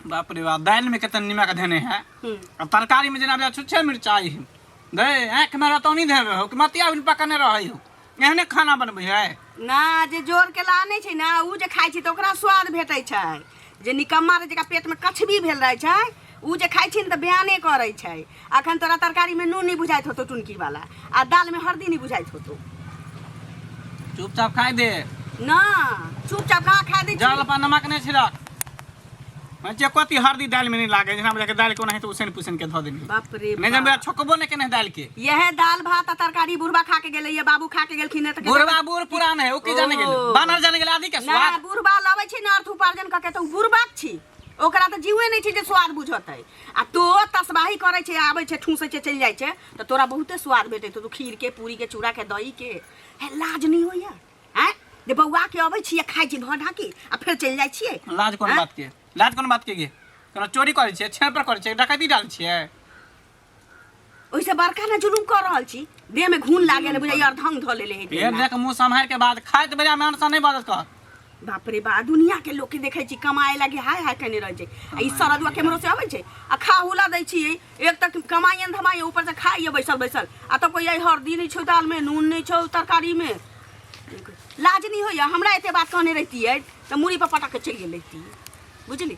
बाप रे बाप, दालि में कते निमक धेने है आ तरकारी में जेना छुच्छे मिरचाई है। गए आँख में रतौनी देवे हो कि मतिया बिन पकने रहै हो, एहने खाना बनबै है। ना जे जोर के लानै छै ना, उ जे खाइ छै तऽ ओकरा स्वाद भेटै छै। जे निकम्मा रहै, जेकरा पेट में कछबी भेल रहै छै, उ जे खाइ छै ने तऽ बयाने करै छै। अखन तोरा तरकारी में नून नहीं बुझाइत होतो टुनकी वाला, आ दाल में हरदी नहीं बुझाइत होतो। चुपचाप खाइ दे। ना चुपचाप कहाँ खाइ दै छी? जल पर नमक नहीं छिड़क जे कथी हरदी दालि में नहीं लागे, जेना बुझा के दालि के ओनाहिते उसैन पुसैन के धऽ देली। बाप रे नहीं जब छोकबो नहीं केने दालि के। यह दाल भात आ तरकारी बुढ़बा खा के गेलै, ये बाबू खा के गेलखिन तऽ बुढ़बा बूढ़ पुरान है, ओ की जाने गेलै, बानर जाने गेलै आदि के ना स्वाद। बुढ़बा लबै छै ने अर्थ उपार्जन कऽ के तऽ उ बुढ़बा छी, ओकरा तऽ जीवे नहि छै जे स्वाद बुझतै। आ तो तसबाही करै छै, आबै छै, ठूसै छै, चलि जाइ छै, तऽ तोरा बहुते स्वाद भेटैत तू खीर के, पूरी के, चूड़ा के, दही के। हे लाज नहि होइया आँय जे बौआ के अबै छियै, खाइ छी भऽ ढाकी आ फेर चलि जाइ छियै? लाज कोन आँय? बात के लाज, कोन बात के गे? कोनो चोरी करै छियै, छेड़ पर करै छियै, डकैती डाल छियै? ओहिसँ बड़का ने जुलुम कऽ रहल छी, देह में घून लागल बुझाइया, अर्धंग धऽ लेले है। पेट देख मुंह सम्हार के बाद खाइत बेरा में अनसा नहीं बाजत कह। बाप रे बा, दुनिया के लोग के देखै छी कमाए लागी हाय हाय केने रहै छै, आ ई सरदुआ केम्हरो से अबै छै आ खा हुला दै छियै। एक तक कमाइए धमाइए, ऊपर से खाइए बैसल बैसल, आ तब कोई हरदी नहीं छौ दाल में, नून नहीं छौ तरकारी में। लाज नहीं होइया? हमरा एते बात कहने रहितियै तऽ मूड़ी पर पटक के चलि गेल रहितियै, बुझली?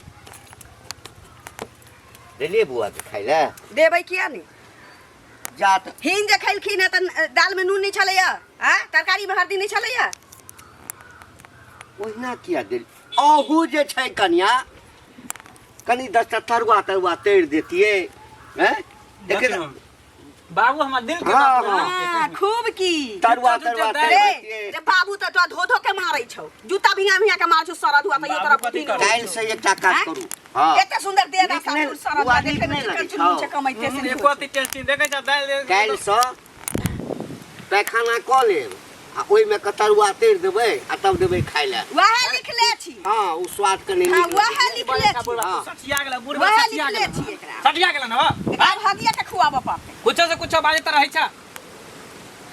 देलियै बौआ के खाइ लए? देबै किया नहि? जात हिंग जे खेलखिन है तऽ दाल में नून नहीं छलैया आ तरकारी में हरदी नहीं छलैया। ओहिना किया देल? अहू जे छै कनिया, कनि 10टा तरुआ तरुआ तैर देतियै हैं देखिए। बाबू हमर दिल के हाँ, बात हाँ। बोललक। हाँ, खूब की तरुआ झूठा तरुआ झूठा तैर रे देतियै। रे बाबू तऽ तोरा धो धो के मारै छौ, जूता भिंगा भिंगा के मारै छौ सरद हुआ तैयो तोरा बाबू कथी बुद्धि करतै? नहि। काल्हि से एकटा काज आँय? करू। हाँ एते सुंदर देह नीक दशा नहि- सरद बुआ हुआ नीक देखे में नहि चिकन लगै चुनमुन छौ। छै, कमैते से नहि एको होइ अति टेस्टी देखै छ दालि। काल्हिसँ पैखाना कऽ लेब आ ओहिमे के तरुआ तैर देबै आ तब देबै खाइ लए। वएह लिखले छी। हाँ, ओ स्वाद कनि हाँ, नीक वएह लगै। लिखले छी। हाँ। सठिया गेला बुढ़बा, वएह सठिया लिखले गेला। छी एकरा। सठिया गेला ना बा? एकरा आब हगिया के खुआबऽ पड़तै। कुछो से कुछो बाजैत रहै छ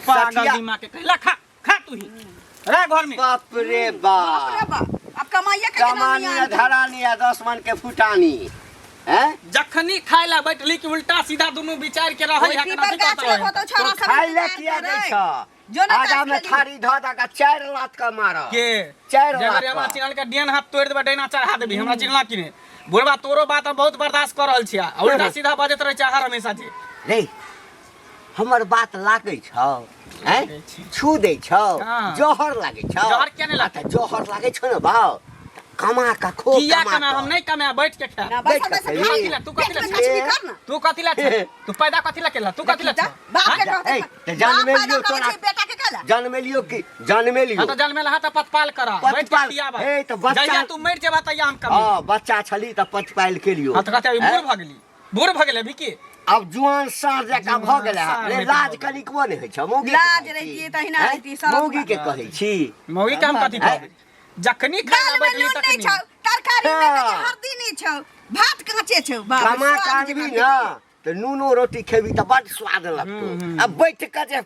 पागल। दिमाग के कहला खा खा तू ही रह घर में। बाप रे बाप रे बाप, बाप, अब कमाइए के केना कमानी नहि आ आनतै? धरानी आ 10 मन के फुटानी हैं। जखनी खाय ला बैठली कि उल्टा सीधा दुनू विचार के रहै ओहि है। पीपर गाछ लग होतौ छौड़ा सब खाइ लए इंतजार किया दै करै। छ? जो ना आगा में ताश खेली। थारी धऽ दऽ के 4 लात के मारऽ के 4 जगर लात हमरा के। चिन्हल के डेन हाथ तोड़ि देबै, डैना चढ़ा देबी। हमरा चिन्हला कि नहि बुढ़बा? तोरो बात हम बहुत बर्दाश्त कऽ रहल छियै आ उल्टा सीधा बजैत रहै छै हर हमेशा जे। रे हमर बात लागै छौ? हैं? लागै छै। छू दै छौ? हाँ। जहर लागै छौ? जहर किया नहि लागतै? आ तऽ जहर लागै छौ ने बाउ, कमा कऽ खो। किया कमा कमा? कऽ। हम नहीं कमाए, बैठ के खा। ना बैठ बैसल के बैसल खैली। खा। कथी ला? तू कथी पेट ला में छे? कछबी कर ना। तू कथी ला छे? तू पैदा कथी ला केला? तू कथी ला छे? बाप के जा, कहतै ए, तऽ बाप जनमेलियौ पैदा करै तोरा। छै बेटा के कैला? जनमेलियौ कि जनमेलियौ? हाँ तो जनमेला हा तऽ पतपाल करा, बैठ के पतपाल, खियाबा। ए, तऽ बच्चा- जहिया तू मरि जेबा तहिया हम कमी। हाँ, बच्चा छली तऽ पतपाल केलियौ। हाँ तऽ कहते अभी हैं? बूढ़ भऽ गेली, बूढ़ भऽ गेलै अभी की? आब जुआन साँढ़ जकाँ भऽ गेलै साँढ़ रे। नहि लाज भऽ गेलै। कनिकबो नहि होइ छौ? मौगी के लाज कहै छी? रहितियै तऽ अहिना हैं? रहितियै, सरल मौगी के कहै छी? मौगी के हम कथी हैं? कहबै? जखनी खाय ला दाल में बैठली नून नहीं तखनी छौ, तरकारी में हाँ। कनि हरदी नहीं छौ, भात कांचे छौ। बाप रे, कमा स्वाद काटबी जेना ना तऽ नूनो रोटी खेबी तऽ बड स्वाद लगतौ आ बैठ कऽ जे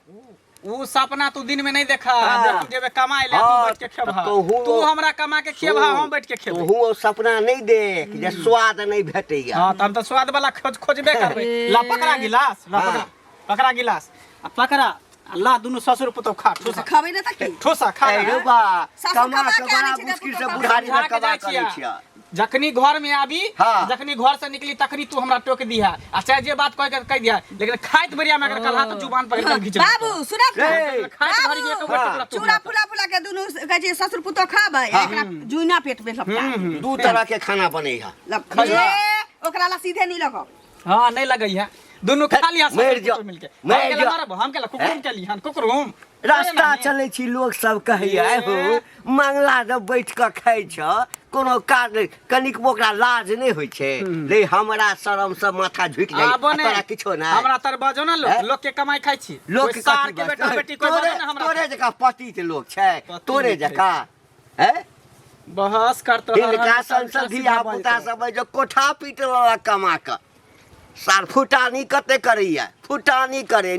उ सपना तू दिन में नहीं देखा। हाँ। जब तू जेबे कमाए ले, तू हाँ, बैठ के खेबहा। तऽ तोहू- तू हमरा कमा के खेबहा, हम बैठ के खेबै। तोहू ओ सपना नहि देख जे स्वाद नहि भेटैया। हाँ तऽ हम तऽ स्वाद वाला खोज खोजबे करबै। ला पकड़ा गिलास, ला पकड़ा, हाँ। पकड़ा गिलास आ पकड़ा आ ला दुनू ससुर पुतोह खा, ठूसा। खबै ने तऽ की? ठूसा खा। ए रौ बा, सासु कमा कमा के के बड़ा आनै छै तऽ मुश्किल से पुतोह बुढ़ारी समझा मे के कमा जाइ करै छियै। छियै। जखनी घर में आबी, हाँ। जखनी घर से निकली तखनी तू हमरा टोक दिहा आ चाहे जे बात कह के कह दिहा, लेकिन खाइत बेरिया में अगर कलहा तो जुबान पकड़ के घींच लेतौ। बाबू सुनत ना? रे, खाइत घड़ी के एक हाँ। टुकड़ा तू चूड़ा फुला फुला के दुनू कहै छै ससुर पुतोह खाबै, आ एकरा जुइना पेट में लपटा दू तरह के खाना बनै है। लपटा। ए, ओकरा ला सीधे नहीं लगब। हाँ नहीं लगई है, दुनू खा लिया मरि जाओ, मिलके। मरि हम केला जाओ। मारब, हम केला कुकुरुम के लिहन कुकुरुम। रास्ता चलै छी, लोक सब कहैया हो मंगला जब बैठ कऽ खाइ छ, कोनो काज नहि, कनिकबो ओकरा लाज नहि होइ छै। रे हमरा शरम से माथा झुकि जाइ, आबो आ ने तोरा किछो नहि। हमरा तर बजो ना लोग, हैं? लोग के कमाई खाइ छी। लोक कोई के सार कथी के बेटा बजतै? बेटी कोई तोरे बजो ना हमरा। तोरे जकाँ पति के लोक छै, पति तोरे नहि छै। जकाँ हैं? बहस करतो हर हिनका हमेशा सन उल्टा सन सीधा धिया बाजैत पुता रहत। सब अइ जे कोठा पीट लेलक कमा कऽ। सार फुटानी कते करैया, फुटानी करे,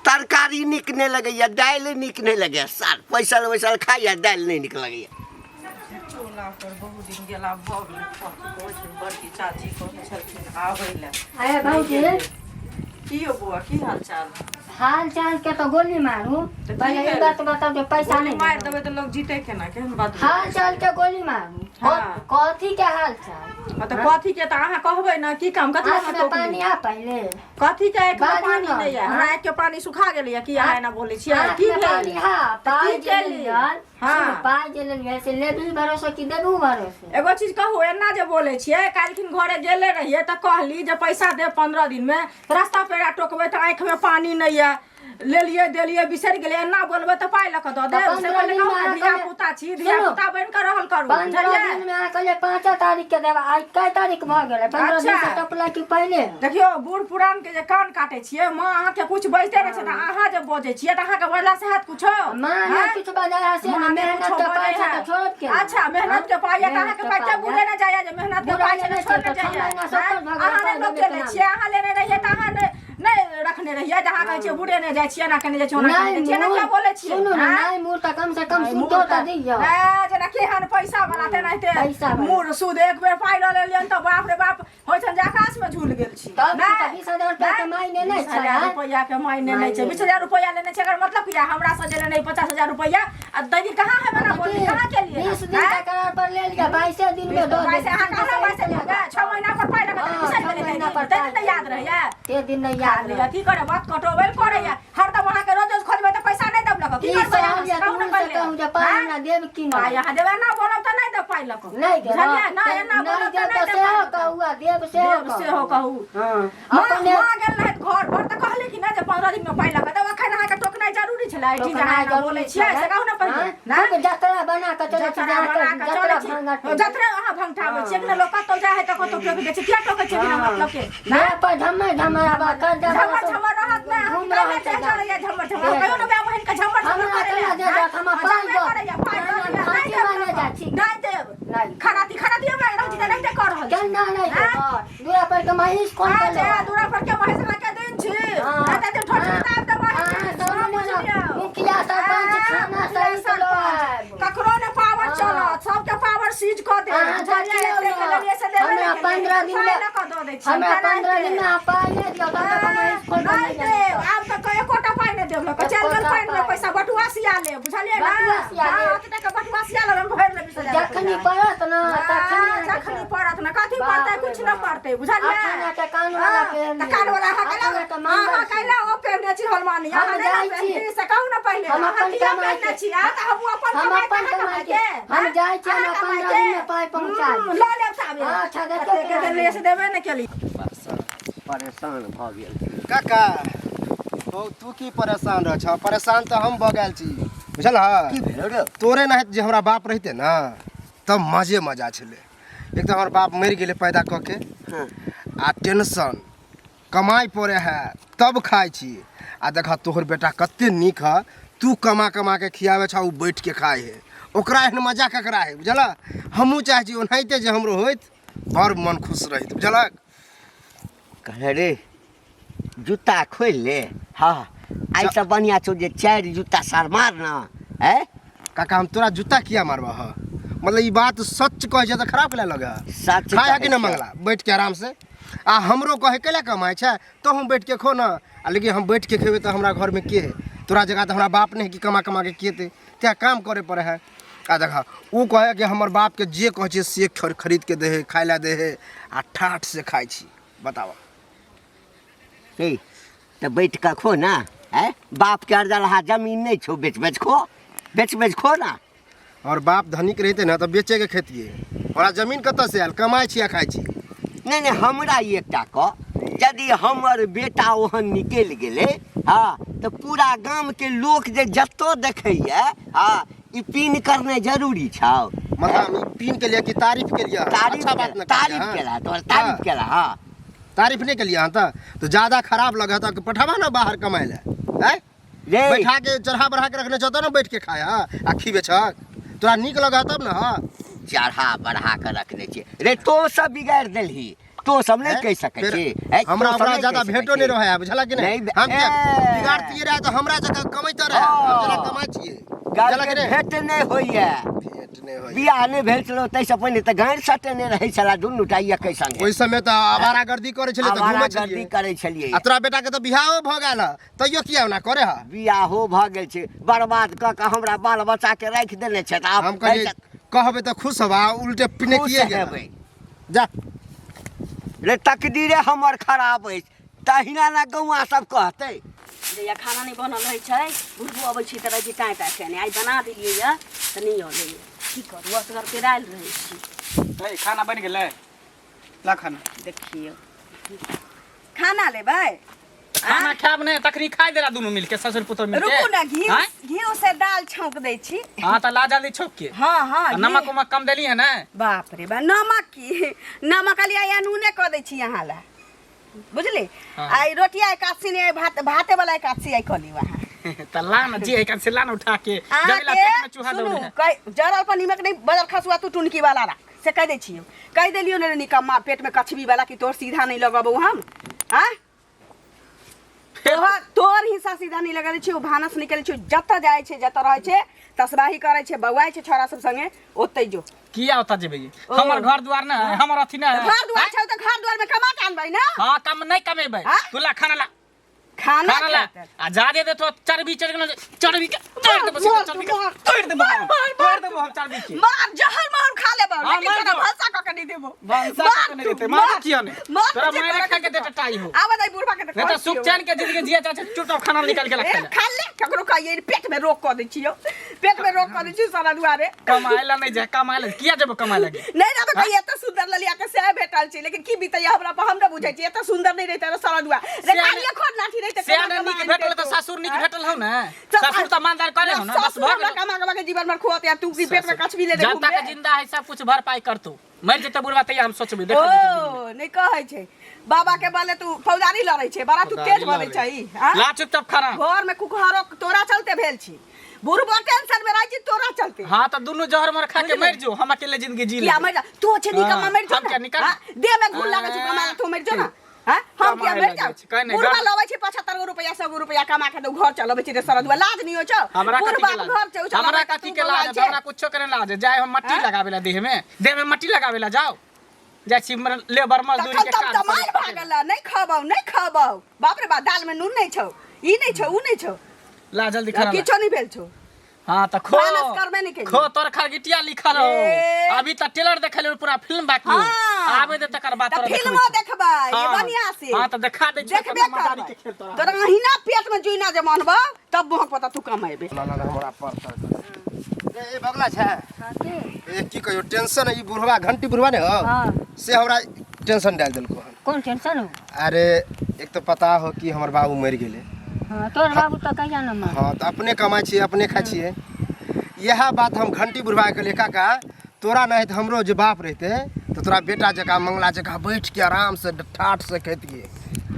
तरकारी नीक नहि लगैया, दालि नीक नहि लगैया। सार पैसल वैसल खाइया, दालि नहि नीक लगैया। टोला पर बहुत दिन गेला भऽ गेलै। कहै छै बड़की चाची कहै छलखिन आबै लए। अरे भौजी। की यौ बौआ, की हाल चाल? हाल चाल के तो गोली मारू। तऽ की पहले ई भेल? बात बताओ जे पैसा गोली नहीं मारि देलहुँ। देबै तऽ लोग जीते केना? केहन बात बोलै हाल छी? चाल के गोली मारू। हाँ। कथी के हाल चाल? हाँ, तऽ कथी के तऽ अहाँ कहबै ने की काम कथी हाथ अहाँ में टोकली? पानी आ पहले। कथी के एक बाजू पानी ने, नहि यऽ हाँ। हमरा एक के पानी सुखा गेलैया की अहाँ एना बोलै छियै? हाथ की में पानी भेल? हा तऽ पाई की जे केली? लेलियन। हाँ। सुनू, पाई जे लेलियन से लेबही भरोसे कि देबू भरोसे? एगो चीज कहू, एना जे बोलै छियै, काल्हिखिन घरे गेले रहियै तऽ कहली जे पैसा देब 15 दिनमे, रास्ता पेड़ा टोकबै तऽ आँखिमे पानी नहि यऽ, लेलियै देलियै बिसरि गेलियै, एना बोलबै तऽ पाइ लऽ कऽ दऽ तऽ देब? से 15 पहिले दिनमे कहू ने, अहाँ धिया कहलियै पुता छी, धिया सुनू, पुता बनि कऽ रहल करू, 15 बुझलियै? दिन में अहाँ कहलियै 5 तारीख के देब, आइ कै तारीख भऽ गेलै? 15 दिन से अच्छा। टपला कि पहिले? देखियौ, बूढ़ पुरान के जे कान काटै छियै, माँ अहाँके कुछ बजिते नहि छै तऽ अहाँ जे बजै छियै तऽ अहाँके बजला से हैत कुछो? माँ ने आँय? किछु बजाय है से ने, माँ नहि मेहनत कुछो के बजै पाइ छै है। तऽ छोड़ब केना? अच्छा, मेहनत के पाइ यऽ तऽ मेहनत अहाँके के पाइ के पाइ बुढ़े नहि जाइया जे मेहनत के पाइ छै बुढ़े तऽ छोड़ नहि नहि छै तऽ छह जाइया? महीना से ऊपर भऽ गेल, अहाँ नहि पाइ लोक देबे लेने केना? छियै, अहाँ लेने रहियै तऽ अहाँ नहि नहि रखने रहियै जे अहाँ कहै छियै बुढ़े नहि जाइ छियै, एना केने जाइ छियै, ओना केने नहीं जाइ छियै, एना मूर किया बोलै छियै? सुनू ने। आँय? नहीं मूर तऽ कम से कम नहीं, सूदो मूर तऽ दियौ। ए, जेना केहन पैसा वाला तेनाहिते पैसा वाला। मूर सूद। एक बेर पाइ लऽ लेलियनि तऽ बाप रे बाप होइ छनि जे आकाश में झूल गेल छी। तब की नहि, तऽ 20,000 रुपया के नहि, मायने नहि बीस छै, हजार आँय? रुपैआ के मायने नहि छै। मायने। 20,000 रुपैआ लेने छै, एकर मतलब की? हमरा से जे लेने 50,000 रुपैआ आ दैनी कहाँ है बना बोली कहाँ के लिए? 20 दिन के करार पर ले लिया, 22 दिन में दो। बाइसे अहाँ कहलहुँ बाइसे लेबै, 6 महीना पर पाइ लगत। हाँ, बिसरि 6 गेलै। महीना पर तै पाइ नहि याद रहैया। ते दिन नहीं याद खाली रहे। अथी करे बात कटोबै करैया हरदम। अहाँके रोज रोज खोजबै तऽ पैसा नहि देब लग। की की करबै अहाँ? सहल या कहू ने दूर से पहिले। कहूँ जे पाइ आँय? हमरा देब कि पाइ नहि? अहाँ देबै ना बोलब तऽ नहि देब पाइ लऽ कऽ। नहीं देब। बुझलियै ना? एना नहीं बोलब देब तऽ नहि तऽ देब सेहो पाइ लऽ कऽ। कहू आ देब सेहो देब सेहो कहू। हाँ। माँ अपने माँ गेल रहथि घर पर तऽ कहली कि नहि जे 15 दिन मे पाइ लऽ कऽ देब। एखन अहाँके टोकनाइ जरूरी छलै एहिठी जे अहाँ टोकनाइ एना बोलै जरूरी छियै? छलै। से कहू ने पहिले। हाँ? ना खूब जतरा बना कऽ चलै छी। जतरा बना कऽ जतरा चलै छी। भांगट। जतरे अहाँ भंगठाबै छियै कि ने? लोक कतौ जाइ है तऽ कतौ टोकि दै छै। किया टोकै छियै बिना मतलब के? ना पर झम्मर झम्मर आबा कर्जा झम्मर झम्मर रहत ने घूम अहाँ रहल छै छै। चलैया झम्मर झम्मर। कहियो ने माय बहिन के झम्मर झम्मर हमरा करैया। केना दे जात? हमरा पाइ झम्मरे दो। करैया, पाइ दऽ हमरा दिअ, नहि फांसी देब मारने जाइ छी। नहि देब। नहीं। खराती खराती हमरा रहै छी तऽ नहि कऽ रहल छी। केना नहीं देब? दूरा पर के महीष कोन आ कर जे दूरा पर के महेश के दिन छी। हाँ। एते दिन ठोक किताब दे महेश। हाँ, सामने ना, मुखिया सरपंच थाना सहित सरपंच। लोग। ककरो ने पावर हाँ। चलत, सबके पावर सीज कऽ दे। अहाँ बुझलियै? देखियौ एते के ने, लेलियै से देबे हमरा नहि केलियै। 15 दिन पाइ में लऽ कऽ दऽ दै छियै। हमरा केना 15 दिन हेतै? में अहाँ पाइ नहि दियौ तब तक हम महीष खोल कऽ नहि नहि देब। जायब। आब तऽ एकोटा पाइ नहि देब लऽ कऽ। चलि गेल एकोटा पानि मे पाइ। पैसा बटुआ सिया लेब, बुझलियै ने? बटुआ सिया लेब। हाँ, एते टाका बटुआ सिया लेब, हम भरि लेब 20,000 जखनी रुपैआ। पड़त ने तखनी हाँ, अहाँके जखनी देब। पड़त ने, कथी बाप पड़तै? रे कुछ न बाप। पड़तै, बुझलियै? अठाना के कान वाला हाँ, पहिरने। तऽ कान वाला अहाँ अठाना कैला के मंगल अहाँ छी। कैला ओ पहिरने छी हलमानी? हम अहाँ नहि ने जाइ छी। पहिरती से कहू ने पहिले। हम अहाँ अपन किया कमाइ पहिरने के- छी? अहाँ तऽ हमहूँ अपन हम कमाइ अपन के, अहाँ कमाइ के। कमाइ के। हम जाइ छी, अहाँ हमरा कमाइ 15 के। दिन में पाइ पहुँचा देब। लऽ लेब ताबे। अच्छा, देखियौ एतेक केना देलियै से देबे नहि केली। परेशान भऽ गेल छी। काका हौ, तू की परेशान रह छ? परेशान तऽ हम भऽ गेल छी, बुझल ह? की भेल रे? तोरे नाहित जे हमरा बाप रहिते ने तब मजे मजा छलै। एक तऽ हमर बाप मरि गेलै पैदा कऽ के। आ टेंशन, कमाइ पड़े है तब खाइ छी। आ देखा, तोहर बेटा कते नीक है। तू कमा कमा के खियाबै छ, ओ बैठ के खाइ है। ओकरा एहन मजा ककरा है? बुझल? हमहूँ चाहै छी ओनाहिते जे हमरो होइत, बड़ मन खुश रहैत, बुझलक? कहले रे, जूता खोलि ले। हाँ, आइसँ बढ़िआँ छौ जे चारि जूता सार मार न। ऐ काका, हम तोरा जूता किया मारबह ह? मतलब ई बात सच कहै छै तऽ खराब कैला लगे? सच खाय है कि कहै न? छियौ। मंगला बैठ के आराम से। आ हमरो कहे कैला कमाइ छै, तोहूँ बैठ के खो न। आ लेकिन हम बैठ के खेबै तऽ हमरा घरमे के है? तोरा जगह तऽ हमरा बाप नहि है कि कमा कमा के खेतै। तेँ काम करे पड़े है। आ देखा, ओ कहे कि हमर बापके जे कहै छियै से खरीद के दे है, खाय लए दे है, आ ठाठ से खाइ छी। बताबऽ। हे, तऽ बैठ कऽ खो ने। आँय, बापके अरजलहा जमीन नहि छौ? बेच बेच खो, बेच बेच खो ने। और बाप धनिक रहिते ने तऽ बेचे के खेतियै। हमरा जमीन कतऽ से आयल? कमाइ छी आ खाइ छी। नहि नहि, हमरा ई एकटा कह, यदि हमर बेटा ओहन निकलि गेलै, हँ, तऽ पूरा गामके लोक जे जतऽ देखैए, हँ, ई पीन करनाइ जरूरी छौ? मतलब ई पीन के लिए कि तारीफ के लिए? तारीफ। अच्छा बात न? तारीफ केला, तोहर तारीफ केला। हँ। तारीफ नहीं के लिए? हाँ, तऽ ज्यादा खराब लगे तऽ पठाबा ना बाहर कमाइ लए। आँय, रे, बैठा के चढ़ा बढ़ा के रखने छौ तऽ ने बैठ के खाय हँ आ खीबे छक। तोरा नीक लगे तब ने। हँ, चढ़ा बढ़ा कऽ रखने छियै रे, तो सब बिगाड़ि देलही। तो सब नहि हैं? कहि सकै फेर छी। हैं, हमरा तों सब ओकरा नहि ज्यादा कहि सकै भेंटो छी। नहीं रहे है, बुझला कि नहीं? नहीं, हम किया ए। बिगाड़तियै रहे तऽ हमरा जकाँ कमैते रहे। हम जेना कमाइ छियै, गाल बुझला के कि नहीं? भेंट नहि होइए। भेंट। नहि होइए। बियाह नहि भेल छलौ ताहिसँ पहिने तऽ गाँड़ि सटेने रहै छला दुनू टा एके संगे। ओहि समय तऽ आवारागर्दी करै छलियै तऽ घूमै आवारागर्दी छलियै। करै छलियै। आ तोरा बेटा के तऽ बियाहो भऽ गेल हँ, तैयो किया ओना करे हँ? बियाहो भऽ गेल छै, बर्बाद कऽ कऽ हमरा बाल बच्चा के राखि देने छथि। आब हम कहलियै कहबै तऽ खुश हबा, उल्टे खुश पिनकिए गेल। हेबै। जा रे तकदीरे हमर खराब अछि, तहिना ने गौआ सब कहतै। जहिया खाना नहि बनल रहै छै, बुढ़बो अबै छै तऽ रहै छै टाँय टाँय केने। आइ बना देलियै यऽ तऽ नहि अलै। की करू, असगर पेरायल रहै छी। हे, खाना बनि गेलै, ला खाना। देखियौ, खाना लेबै? खाना खायब नहि, तखनी खाइ देला दुनू मिलके, ससुर पुतोह मिलके। रुकू ने, घी आँय? घी से दाल छौंक दै छी। हाँ तऽ ला जल्दी छौंक के। हाँ हाँ। आ नमक उमक कम देली है ने? बाप रे बा, नमक की नमक अलिया या नूने कऽ दै छी अहाँ ला, बुझली? हाँ। आई रोटिया एकादशी ने, भात भाते वाला एकादशी आई कऽ लियौ अहाँ। तऽ ला ना जे है से ला ना उठा के। जमीला अहाँके पेट में चूहा सुनू दौड़े है। कह जरल पर नीमक नहीं बदल खसुआ तू टुनकी वाला राख, से कह दै छियौ, कह देलियौ ने निकम्मा पेट में कछबी वाला कि तोर सीधा नहीं लगबौ हम। हाँ, तोहर तोर हिस्सा सीधा नहीं लगल छियौ, भानस निकल छियौ, जतऽ जाइ छै जतऽ रहै छै तसबाही करै छै, बौआइ छै छोरा सब संगे, ओतै जो। किया ओतऽ जेबै? ओ। हमर घर दुआर ना है, हमर अथी ना है। घर दुआर छै तऽ घर दुआर में कमा के आनबै ना। हाँ, कम नहीं कमेबै। हाँ? तू ला खाना ला। खाना खाना ला। खेतै। आ जादे दे तो चर्बी चढ़ गेल, चर्बी के तोड़ देबो, मार, चर्बी के मार, तोड़ देबो मार, हम, मार, तोड़ देबो हम चर्बी के। मार, जहर मार खा लेबो, हाँ, लेकिन मार तोरा दो। भलसा कऽ के नहीं देबो। भनसा मार कऽ के नहीं तू, देते, मार मार। किया नहीं? मार तोरा जे मारे तोरा खा के के देते टाई हो। आवा दे बुढ़बा के तऽ नहीं तो कहै सुख छियौ। चैन के जिंदगी जिया चाहे चुपचाप खाना निकाल के ए, रख ले। खा ले, ककरो कहिए पेट में रोक कऽ दै छियौ, पेट में रोक कऽ दै छियौ सारा दुआरे। कमाए ला नहीं जाए, कमाए ला किया जेबो कमाए लगे? नहीं ना तो कहिए एते सुंदर ललिया के सह भेटल छै, लेकिन की बीतैया हमरा पर हम न बुझै छी। एते सुंदर नहीं रहिते तऽ सारा दुआ रे सियाने- कारिये खोर लाठी रहिते। सियाने केना नीक कमा भेटल तऽ आनिते ससुर नीक आँय? भेटल हौ ने? तऽ ससुर तऽ मानदार करे हौ ने, बस ससुर भऽ हमरा गेल। कमा कमा के जीवन भर खुआते आ तू की पेट में कछबी लेने जब तक घूमबे? जिंदा है सब कुछ भरपाई करतू, मर जेते बुढ़वा तैया हम सोचबे, देखल जेतै दिन में। ओ नहीं कहै छै बाबा के बले तू फौजारी लड़ै छै, बड़ा तू तेज बनै छै, आँय? ला चुपचाप खाना। घर में कुकहरो तोरा चलते भेल छी, बुढ़बो टेंशन में रहै छी तोरा चलते। हाँ तऽ दुनू जहर मर खा के मर जो, हम अकेले जिंदगी जी किया लेबै। मर जा तू छै निकम्मा? हाँ, मर जो हम ना। क्या निकल? हाँ, देह में घूर लागै छै कमा तू मर जो ना। हाँ, हम किया कमाए मर लए जाऊ? जाइ छी, कहै नहि, बुढ़बा घर- लबै छै 75 गो रुपया, 100 गो रुपया कमा के घर चलबै छै रे सरदुआ, लाज नहीं होइ छौ? हमरा कथी बुढ़बा के लाज? घर छै, ओ चलबै हमरा तऽ कथी तू के लाज? बौआइ छै। हमरा कुछो करे लाज जाय, हम मट्टी हाँ? लगाबे ला देह में, देह में मट्टी लगाबे ला जाओ, जाइ छी लेबर मजदूरी तखन के तब काज तऽ मारि करै। भागल, नहीं खबौ नहीं खबौ, बाप रे बाप, दाल में नून नहीं छौ, ई नहीं छौ, ऊ नहीं छौ। ला जल्दी खाना ला। किछो नहीं भेल छौ। हाँ तऽ खो। भानस करबे नहि केलियै। खो, तोर खरगिटिया लिखल हो। ए। अभी तऽ टेलर देखल पूरा फिल्म बाकी हो। हाँ। आबे दे तकर बाद तऽ तोरा देखबै फिल्मो छी। देखबै ये हाँ। बढ़िया से। हाँ तऽ देखा दै छियौ देखबे तोरा मदारी करबै। के खेल तोरा। तोरा अहिना पेट में जुइना जे मानबौ तब मोहक पता तू कमेबे। ना ना ना, हमरा पर तर ए बगला छै। हाँ, की? ए की कहियो टेंशन है, ई बुढ़वा घंटी बुढ़वा ने हो। हाँ। से हमरा टेंशन डाल देलको हन। कोन टेंशन हो? अरे एक तो पता हो कि हमर बाबू मरि गेलै। हाँ, तोर बाबू तऽ कहिया न मर। हाँ तऽ अपने कमाइ छियै अपने खाइ छियै। इएह बात हम घंटी बुढ़वा के कहलियै, काका तोरा नहि तऽ हमरो जे बाप रहिते तऽ तोरा बेटा जकाँ मंगला जकाँ बैठ के आराम से ठाठ से खैतियै।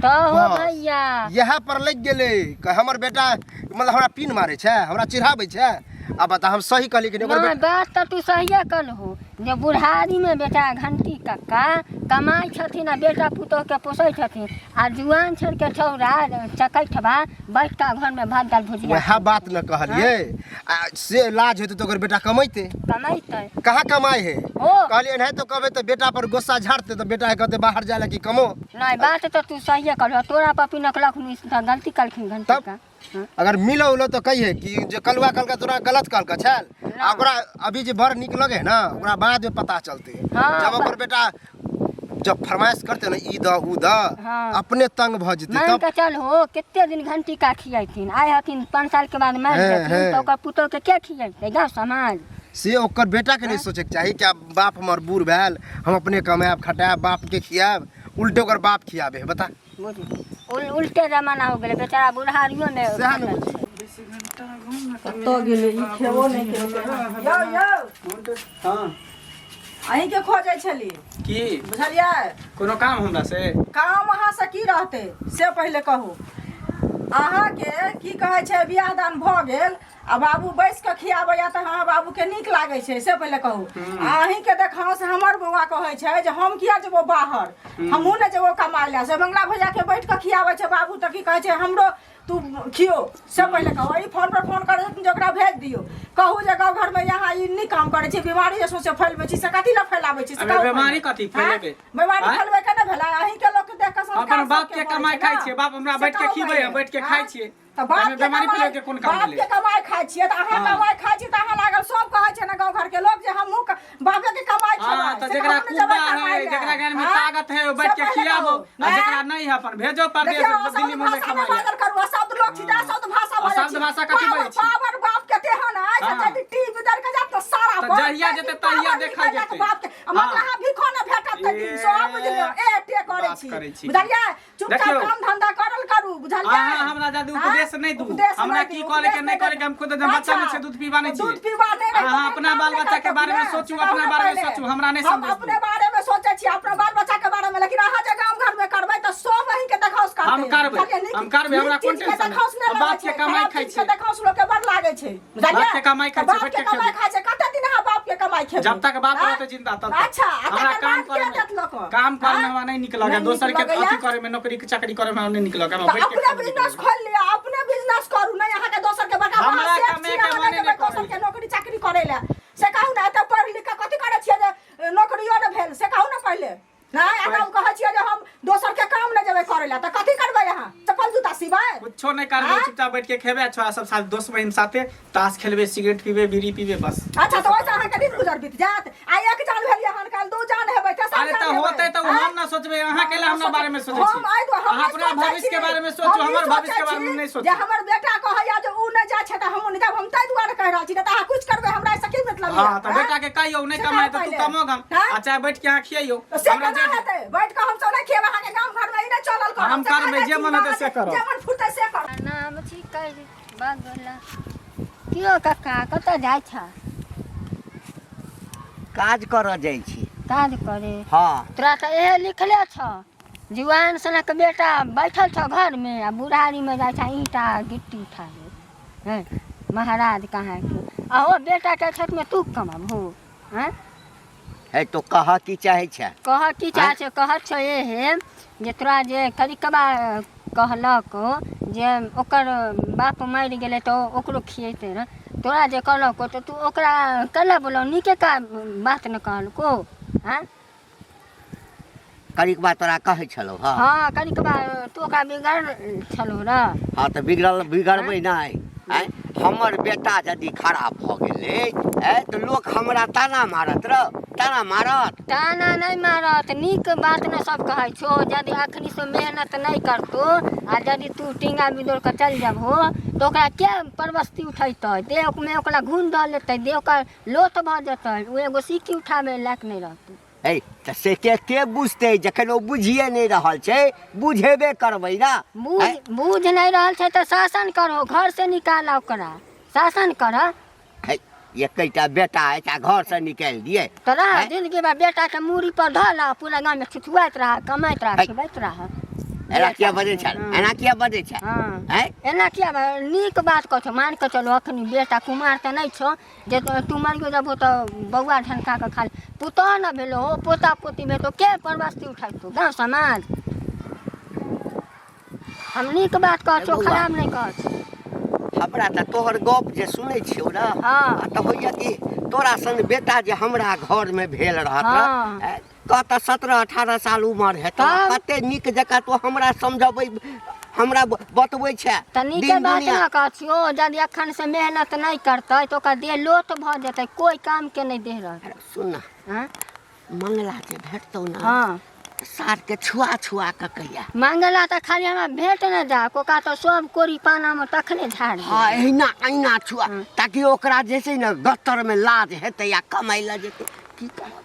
तऽ हो हाँ। भैया इएह पर लागि गेलै कि हमर बेटा मतलब हमरा पीन मारै छै, हमरा चिढ़ाबै छै। आ बता हम सही कहली कि नहि? ओकर नहीं, बेटा बात तऽ तू सहिए कहलहु जे बुढ़ारीमे बेटा घंटी कक्का कमाइ छथिन आ बेटा पुतोहके पोसै छथिन, आ जुआन छोड़िके छौड़ा चकैठबा बैठ कऽ घरमे भात दालि भुजिया। वएह बात न कहलियै, आ से लाज होतै तऽ ओकर बेटा कमैतै। कमैतै कहाँ कमाइ है? हो। कहलियै एनाहिते तो कहबै तऽ बेटा पर गुस्सा झाड़तै, तऽ बेटा कहतै बाहर जाय ला कि कमो। नहीं, बात तऽ तू सहिए कहलहु, तोरा पर पिनकलखुन तऽ गलती कलखिन घंटी तब? का। हाँ। अगर मिलो उलो तऽ कहिए कि जे कलुआ कहलका तोरा गलत कहलका छल, आ ओकरा अभी जे बड़ नीक लगे है ना ओकरा बाद में पता चलते। हाँ, जब ओकर बेटा जब फरमाइश करते ना ई द ऊ द। हाँ। अपने तंग भऽ जेतै। मान तब के चल हो कते दिन घंटी का खियैथिन, आइ हथिन 5 साल के बाद मरि हैं, जेथिन हैं। तऽ ओकर पुतोह के के खियैतै गाँव समाज? से ओकर बेटा के नहीं सोचे के चाही कि आब बाप हमर बूढ़ भेल, हम अपने कमायब खटायब बाप के खियायब, उल्टे ओकर बाप खियाबे है, बता। बुझ उल्टे जमाना हो गेलै, बेचारा बुढ़ारियो ने सएह ने बुझी। कतऽ गेलै ई? खेबो नहि केलकै। यौ यौ। हाँ। अहीं के खोजै छली। की? बुझलियै? कोनो काम हमरा से? काम अहाँ से की रहतै से पहिले कहू। अहाँके की कहै छै बियाह दान भऽ गेल आ बाबू बैस कऽ खियाबैया तऽ अहाँ बाबूके नीक लागै छै से पहिले कहू। आ अहीँके देखाओ से हमर बौआ कहै छै जे हम किया जेबो बाहर, हमहूँ नहि जेबो कमाइ लए। से मंगला भैयाके बैठ कऽ खियाबै छै बाबू तऽ की कहै छै हमरो तू खियो, से पहिले कहू। ई फोन पर फोन करै छथिन जे ओकरा भेज दियौ, कहू जे गाँव घरमे यहाँ ई नीक काम करै छै, बीमारी जे सौंसे फैलबै छी से कथी लए फैलाबै छी से अबे कहू बीमारी पहिले। कथी फैलेबै? आँय? बीमारी आँय? फैलबै के नहि भेलै, अहीँके लोक देख कऽ संस्कार अपन बाप सबके के मरै कमाइ छै खाइ ने। छियै, बाप हमरा से बैठ के कहू खिबै, पहिले। हम बैठ के खाइ आँय? छियै। तऽ बाप एहिमे के बीमारी कमाइ फैलबै के कोन काम बाप भेलै? के कमाइ खाइ छियै तऽ अहाँ कमाइ खाइ छियै तऽ अहाँ लागल सब कहै छै ने गाँव घर के लोक जे हमहूँ बापे के कमाइ हाँ खेबै, तऽ से जेकरा हमहूँ ने जेबै कुब्बा है, कमाइ लए। जेकरा घर में आँय? ताकत है, ओ बैठ से के पहिले खियाबो, कहू। आ आँय? जेकरा नहीं है अपन भेजो परदेश, देखियौ, दिल्ली अशब्द मुंबई भाषा नहि कमाइ बाजल करू, अशब्द लोक छी तऽ अशब्द भाषा बाजै अशब्द छी। भाषा कथी पावर बाजै छी? पावर बाप के तेहन अछि, यदि टीवी दर के जायत तऽ सारा तऽ बाप जहिया के जेतै पावर तहिया निकलि देखल जायत जेतै। बाप के। आ मतलब अहाँ भीखो नहि भेटत तै दिन, सेहो बुझि लियौ। ए टे करै बात छी। करै छी। बुझलियै? चुपचाप देखियौ। काम धंधा करल करू, बुझलियै? अहाँ हमरा जादे आँय? उपदेश नहि दू। उपदेश हमरा नहि की दू, करे के उपदेश नहि करे के हम खुद जब बच्चा नहि अच्छा, छियै, दूध पीबा नहि दूध छियै। पीबा नहि रहै, अहाँ तऽ अपना काम बाल नहि बच्चा के करतौ बारे में ने। सोचू, से अपना कहू बारे में पहिले। सोचू, हमरा नहि हम संदेश अपने दू। बारे में सोचै छी, अपना बाल बच्चा के बारे में, लेकिन अहाँ जे गाम घर में करबै तऽ सब अहीं के देखाउस करतै। हम करबै, बुझलियै? नीक हम करबै, हमरा नीक कोन चीज के टेंशन है? देखाउस नहि हम लगै बाप के छै, कमाइ खराब खाइ चीज के छियै। देखाउस लोक के बड़ लागै छै, बुझलियै? बाप के कमाइ खाइ तऽ छियै, बाप बैठ के के कमाइ खेबै। खाइ छै, कते दिन अहाँ बाप के कमाइ खेबै? जब तक बाप आँय? रहतै जिंदा तब तक। अच्छा, आ हमरा तकर काम बाद के करे में देत लोक? काम करे में आँय? हमरा नहीं नीक लगै, नहि नीक दोसर के लगैया? अथी करे में, नौकरी के चाकरी करे में हमरा नहीं नीक लगै, हमरा तऽ बैठ के अपने खाइ में नीक बिजनेस लगै। खोलि लिअ, अपने बिजनेस करू, नहि अहाँके दोसर के बड़का हमरा बड़का सेठ कमे छी, के अहाँ मने नहि नहि जेबै दोसर करैए। के नौकरी चाकरी करै लए। से कहू ने, एते पढ़ि लिख कऽ कथी करै छियै जे नौकरियो नहि भेल, से कहू ने पहिले। नहि, आ तब कहै छियै जे हम दोसर के काम नहि जेबै करै लए, तऽ कथी करबै अहाँ? चप्पल जूता सिबै? कुछो नहीं करबै, आँय? चुपचाप बैठ के खेबै, छोरा सब साथ, दोस्त बहिन साथे ताश खेलबै, सिगरेट पीबै, बीड़ी पीबै, बस। अच्छा, तऽ ओहिसँ अहाँके दिन गुजर बीत जायत? आ एक जान भेलियै हन, काल्हि दू जान हेबै, तेसर अरे जान तऽ हेबै। होतै तऽ आँय? हम ना सोचबै, अहाँ के हमरा बारे में सोचै छी? हम आइ तो हम अहाँ अपना नहि सोचै भविष्य के छी। बारे में सोचू, हम ई हमर भविष्य के सोचै बारे में छी नहीं जे सोचू। हमर बेटा कहैया जे ऊ नहि जाइ छै तऽ हमहूँ नहि जायब, हम ताहि दुआरे कहि रहल छी, नहि तऽ अहाँ कुछ करबै हमरा एहिसँ की मतलब हाँ यऽ? तऽ बेटा के कहियौ नहि से कमाए कहू तऽ तू पहिले। कमो गम आँय? आ चाहे बैठ के अहाँ खियैयौ। तऽ से हमरा केना जे हेतै? बैठ कऽ हमसभ नहि खियेबै अहाँके, गाम घरमे ई नहि चलल करब। हम से करबै, कहै जे छी मन हेतै से करब। जे मन फुरतै से करब। नाम छी कर बगला कियो कक्का कतऽ जाइ छ? काज करऽ जाइ छी। काज करे? हाँ। तोरा तऽ इहे लिखले छ, जुआन सनक बेटा बैठल छ घरमे आ बुढ़ारीमे जाइ छ ईंटा गिट्टी उठाबे। हैं महाराज कहाँ के आहो बेटाके खेतमे तू कमाबहो? हैं है तो कह की चाहै छै? कह की चाहै छै? कहत छौ एहे जे तोरा जे करिकबा कहलक जे ओकर बाप मरि गेलै तऽ ओकरो खिएतै रऽ, तोरा जे कहलक तऽ तू ओकरा कैला बोलऽ नीके का बात ने कहलको? आँय कनिकबा तोरा कहै छलौ? हँ हँ, कनिकबा तू ओकरा बिगड़ छलौ रऽ। हँ तऽ बिगड़ल बिगड़बै नहि? आँय, हमर बेटा यदि खराब भऽ गेलै आँय तऽ लोक हमरा ताना मारत रौ, ताना मारत। ताना नहि मारत, नीक बात ने सब कहै छौ। यदि अखनी से मेहनत नहि करतो आ यदि तू टींगा बिदोर कऽ चलि जेबहो तऽ ओकरा के परवस्ती उठेतै? देहमे ओकरा घुन दऽ लेतै, देह ओकर लोथ भऽ जेतै, ओ एगो सिक्की उठाबै लायक नहि रहतै। है तऽ से के के बुझतै जखन ओ बुझिए नहि रहल छै? बुझेबे करबै ने। बूझ बूझ नहि रहल छै तऽ शासन करहो, घर से निकाल ओकरा, शासन कर। है एकेटा बेटा अछि आ घरसँ निकालि दियै? तोरा जिंदगी में बेटा के मूड़ी पर धऽ ला, पूरा गाँव में छुछुआइत रह, कमाइत रह, है। खिबैत रह। एना किया बजै छै? एना किया बजै छै? हँ है एना किया नीक बात कहै छौ। मान कऽ चलू अखनी बेटा कुमार तऽ नहि छौ जे तू मरियो जेबहो तऽ बौआ ढनका कऽ खाली पुतोह ने भेलो हो, पोता पोती भेलो, के परवस्ती उठेतौ गाँव समाज? हम नीक बात कहै छौ, बौआ। खराब नहि कहै छौ। हमरा तऽ तोहर गप जे सुनै छियौ ने तऽ होइया कि तोरा सन बेटा जे हमरा घरमे भेल रहत ने, कह तऽ 17-18 साल उमर हेतौ, तब? कते नीक जकाँ तू हमरा समझबै, हमरा बतबै छै। तऽ नीके दिन बात दुनिया ने कहै छियौ। यदि एखन से मेहनत नहि करतै तऽ ओकर देह लोथ भऽ जेतै, कोइ कामके नहि देह रहतै। अरे सुन ने, हँ मंगला जे भेटतौ ने हँ सारके छुआ छुआ कऽ कहिया मंगला तऽ खाली हमरा भेट ने जा ओकरा तऽ सब कोरी पानामे तखने झाड़ देबै। हँ, एहिना एहिना छुआ, ताकि ओकरा जे छै ने गत्तरमे लाज हेतै आ कमाइ लए जेतै। की करब,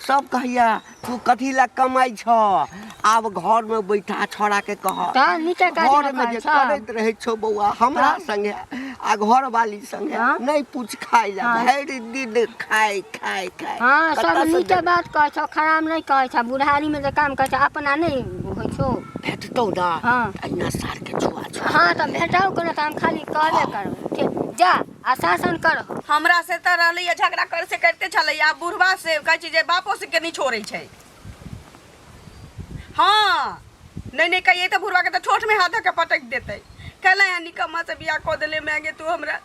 सब कहैया तू कथी लए कमाइ छह, आब घरमे बैठा। छौड़ाके कह तऽ नीके काज ने घरमे कहै जे छह। करैत रहै छौ बौआ हमरा संगे आ घरवाली संगे नहि पूछ खाइ लए, भरि दिन खाइ खाइ खाइ। हँ, सब कतऽसँ नीके देबै? बात कहै छौ, खराब नहि कहै छौ। बुढ़ारीमे जे काम कहै छौ अपना नहि होइ छौ भेटतौ ना हाँ। अहिना सार के छुआ छुआ हाँ तऽ भेटाउ कोनो तऽ हम खाली कहबे करब ठीक जा आ शासन कर हमरा से तऽ रहलैया झगड़ा कर से करिते छलैया आब बुढ़वा से कहै छै जे बापो से के नहि छोड़ै छै हाँ नहीं नहीं कहिए तऽ बुढ़वा के तऽ ठोठ में हाथ धऽ के पटक देतै कहले यहाँ निकम्मा से बियाह कऽ देले मांगे तू हमरा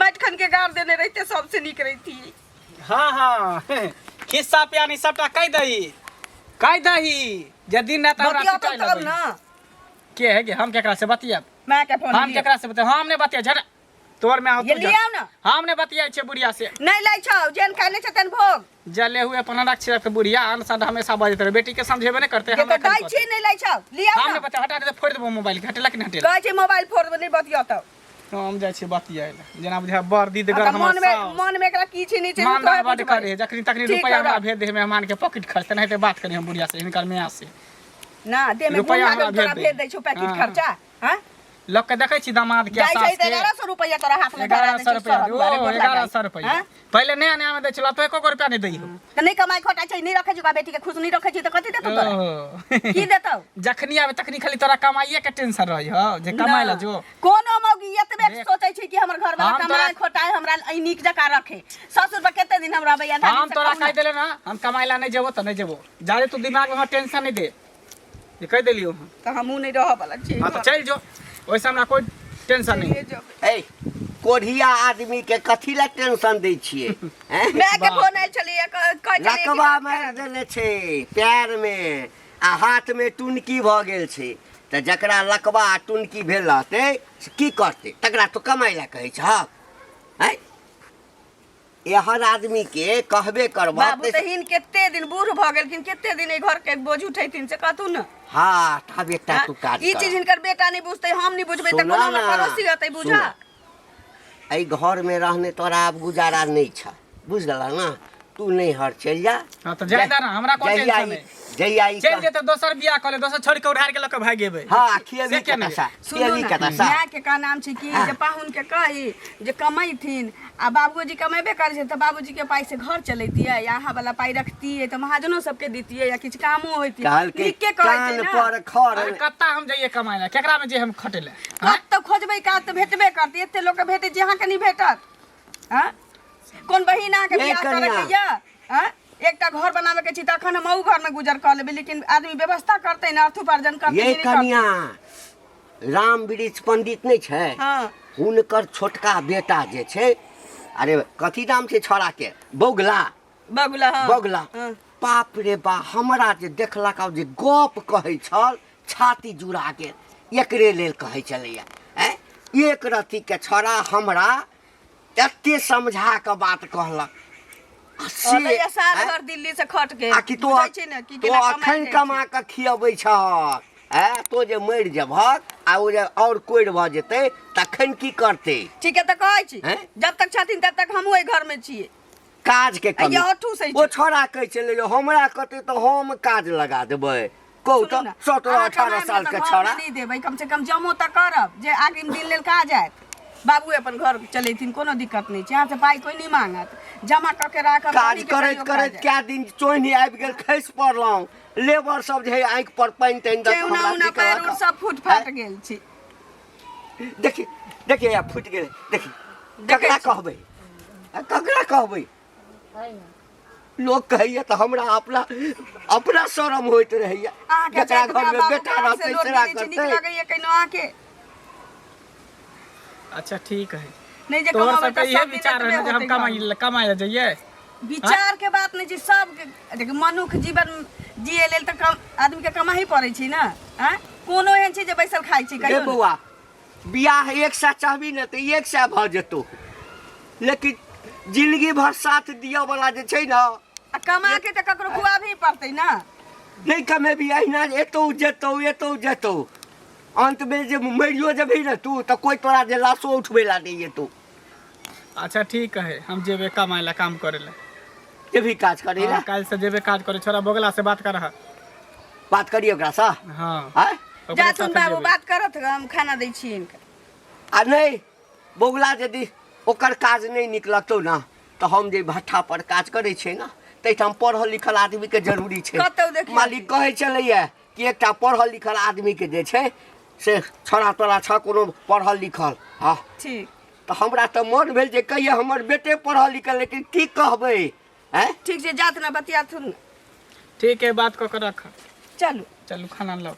माटि खन के गाड़ देने रहिते सबसे नीक रहिती हाँ हाँ खिस्सा पियानी सबटा कहि दही कहि दही जे दिन रात हमरा बतिया पिटाइ तब लगै। ना के है कि हम केकरा से बतियाब माय के फोन हम लिअ। केकरा से बतियाब हम नहीं बतिया झट तोर में आओ ये तू जा। लियाओ ना। हम नहीं बतियाइ छै बुढ़िया से नहीं लै छौ जेहन खाइ छै तेहन भोग जले हुए अपन रक्ष रख बुढ़िया आन सन हमेशा बजैत रहे बेटी के समझेबे नहीं करते के हमरा तऽ खाली दै छी नहीं लै छौ लियाओ हम ना नहीं बतिया हटा दे फोड़ देबो मोबाइल के हटेला कि नहीं हटेला कहै छै मोबाइल फोड़ देबै नहीं बतिया तब हम जाइ छी बतियाइ लए जेना बुझाय बड़ दीद आ गर तऽ हमर मन में साउस। मन में एकरा की छै नहीं छै मानदान तोहे बड बुझबै। करे जखनी तखनी ठीक रुपया है, हमरा रख। भेज दे मेहमान के पॉकेट खर्च नहीं ते बात करी हम बुढ़िया से हिनकर मियाँ से ना देह में गुण रुपया लागल हमरा तोरा भेज भेज दे। दै छौ पैकेट हाँ। खर्चा हाँ लोग के देखै छी दामाद के जाइ छै सास तऽ के 1100 रुपैया तोरा हाथ में धरा 1100 दै छौ रुपया शहर दुआरे ओ गोर लगाइ। 1100 रुपया हाँ? पहिले नया नया में दै छल तो एको रुपया नहीं दै हो तऽ नहि कमाइ खटाइ छै नहि रखै छै ओकरा बेटी के खुश नहि रखै छै तऽ कथी देतौ तोरा ओहो। की देतौ जखनी आबे तखनी खाली तोरा कमाइए के टेंशन रही हो जे कमाइ ला ना। जो कोनो मौगी एतबे देख। सोचै छै कि हमर घरवाला हम कमाए तोरा- खोटाए हमरा ई नीक जकाँ रखे ससुर पर कते दिन हम रहबै आधा दिन हम से तोरा कम ना। कहि देले ना हम कमाइ ला नहीं जेबो तऽ नहीं जेबो जादे तू दिमाग में हमर टेंशन नहीं दे ये कहि देलियो हम तऽ हमहूँ नहि रहऽ वाला छी हाँ तो चल जो ओइसे हमरा कोई टेंशन नहीं ए कोढ़िया आदमी के कथी ला टेंशन दै छियै हैं? माय के फोन आयल छलैया कहै छलैया कि लकवा बात मारि करा दे। देने छै पैर में आ हाथ में टुनकी भऽ गेल छै तऽ जकरा लकवा आ टुनकी भेल रहतै से की करतै तकरा तो कमाइ लए कहै छहक हैं एहन आदमी के कहबे करबह बाबू तऽ हिन कते दिन बूढ़ भऽ गेलखिन कते दिन एहि घर के बोझ उठेथिन से कहतू ने हाँ तब एकटा तू काज ई कर। चीज हिनकर बेटा नहीं बुझतै हम नहीं बुझबै तऽ सुना कोनो हमर ना, पड़ोसी रहतै बुझा सुना। एहि घरमे रहने तोरा आब गुजारा नहि छ बुझ गेलह ने तू नैहर चलि जा हाँ तो जाय दा ना हमरा कोन जहिया टेंशन ई- है जहिया ई चल जेते दोसर बियाह कऽ ले दोसर छोड़ के उधार के लऽ के भागि जेबै हाँ खियबी से केना कतऽ सुनू खियबी ना कतऽ माय के का नाम छै कि जे पाहुन के कही जे कमैथिन आ बाबूजी कमेबे करै छै तऽ बाबूजी के पाइ से घर चलैतियै या अहाँ वाला पाइ रखतियै तऽ महाजनो सबके दितियै या किछु कामो होइतियै कहलकै नीके कहै छै कान ने पर खर अरे कत्ता हम जइए कमाए ला केकरा में जे हम खटे ला कतऽ खोजबै काज तऽ भेटबे करतै एते लोकके भेटै छै अहाँके नहि भेटत हँ कोन बहिन अहाँके ये बियाह करैके कनिया। यऽ हँ एकटा घर बनाबैके छै तऽ अखन हम अहू घरमे गुजर कऽ लेबै लेकिन आदमी व्यवस्था करतै ने अर्थोपार्जन करतै ये कि नहि करतै? कनिया राम वृक्ष पंडित नहि छै हँ हुनकर छोटका बेटा जे छै अरे कथी नाम छै छौड़ाके बौगला बगुला हँ बगला हँ। बाप रे बा हमरा जे देखलक आ जे गप कहै छल छाती जुड़ा गेल एकरे लेल कहै छलैया आँय एक रत्तीके छौड़ा हमरा एते समझा कऽ बात कहलक आ से अबैया साल आँय? भर दिल्ली से खट के आ कि तो बुझै छी ने कि तो केना कमाइ अखन जाइ छै। कमा कऽ खियबै छहक आँय तो जे मरि जेबहक आ ओ जे आओर कोरि भऽ जेतै तखन की करतै ठीक है तऽ कहै छी हैं? जब तक छथिन तब तक हमहूँ एहि घर में छियै काज के कमी आ अठू से ओ छोड़ा कहै छलै जे हमरा कहतै तऽ हम काज लगा देबै कहू सुनू तऽ ने, 17 अहाँ 18 कमायब साल ने के तऽ घरमे छोड़ा नहि देबै कम से कम जमो तऽ करब जे आगिम दिन लेल काज आयत बाबू अपन घर चलेथिन कोनो दिक्कत नहि छै अहाँ से पाइ कोइ नहि मांगत जमा कऽ के राखब काज अहींके करैत कहियो करैत काज आयत। कए दिन चोनि आबि गेल खसि पड़लहुँ लेबर सब जे है आँखि पर पानि तानि दऽ कऽ ठेहुना हमरा उना की पैर कहलक। उर सब फूट फाट गेल छै देखी देखिए या फूटि गेलै देखी ककरा कहबै आ ककरा कहबै लोक कहैया तऽ हमरा अपना अपना शरम होइत रहैया अहाँके जकरा जाइत घरमे बाबू बेटा के आँखि से रहतै लोर सेरा गिरै छै, नीक करतै लगैया कहिनो अहाँके अच्छा ठीक है नहि जे तोहर कमाबै सबके तऽ इहे सब दिन विचार एतबे है ने जे हम होतै कमाइ घरमे। कमाइ लए जइए विचार के बात नहि छै सब देखियौ मनुख जीवन जिए लेल तऽ कम आदमी के कमाही पड़ै छै ने आँय कोनो एहन छै जे बैसल खाइ छै हे कहियो ने। बौआ बियाह एक सए चाहबी ने तऽ एक सए भऽ जेतौ लेकिन जिंदगी भर साथ दिअ वाला जे छै ने आ कमा के तऽ ककरो खुआबही पड़तै ने नहि कमेबी अहिना एतौ जेतौ एतौ जेतौ अंतमे जे मरियो जेबही ने तू तऽ कोइ तोरा जे लाशो उठबै ला नहि एतौ अच्छा ठीक है हम जेबे कमाए ला काम करे ला जेबही काज करे ला हाँ, काल्हि से जेबे काज करे छोरा बगला से बात कर बात करिए ओकरासँ हाँ आँय ओकरे जाथुन साथे बाबू जेबै। बात करत हम खाना दै छी हिनका आ नहि बौगला यदि ओकर काज नहि नीक लगतौ ने तऽ हम जे भट्ठा पर काज करै छियै ने ताहिठाम पढ़ल लिखल आदमीके जरूरी छै कतौ देखियौ। मालिक कहै छलैया कि एकटा पढ़ल लिखल आदमीके जे छै से छोड़ा तोड़ा छ कोनो पढ़ल लिखल। हँ ठीक। तऽ हमरा तऽ मन भेल जे कहिए हमर बेटे पढ़ल लिखल, लेकिन की कहबै आँय? ठीक छै, जात ना बतियाथुन। ठीक है, बात कऽ के रख। चलू चलू खाना लाउ।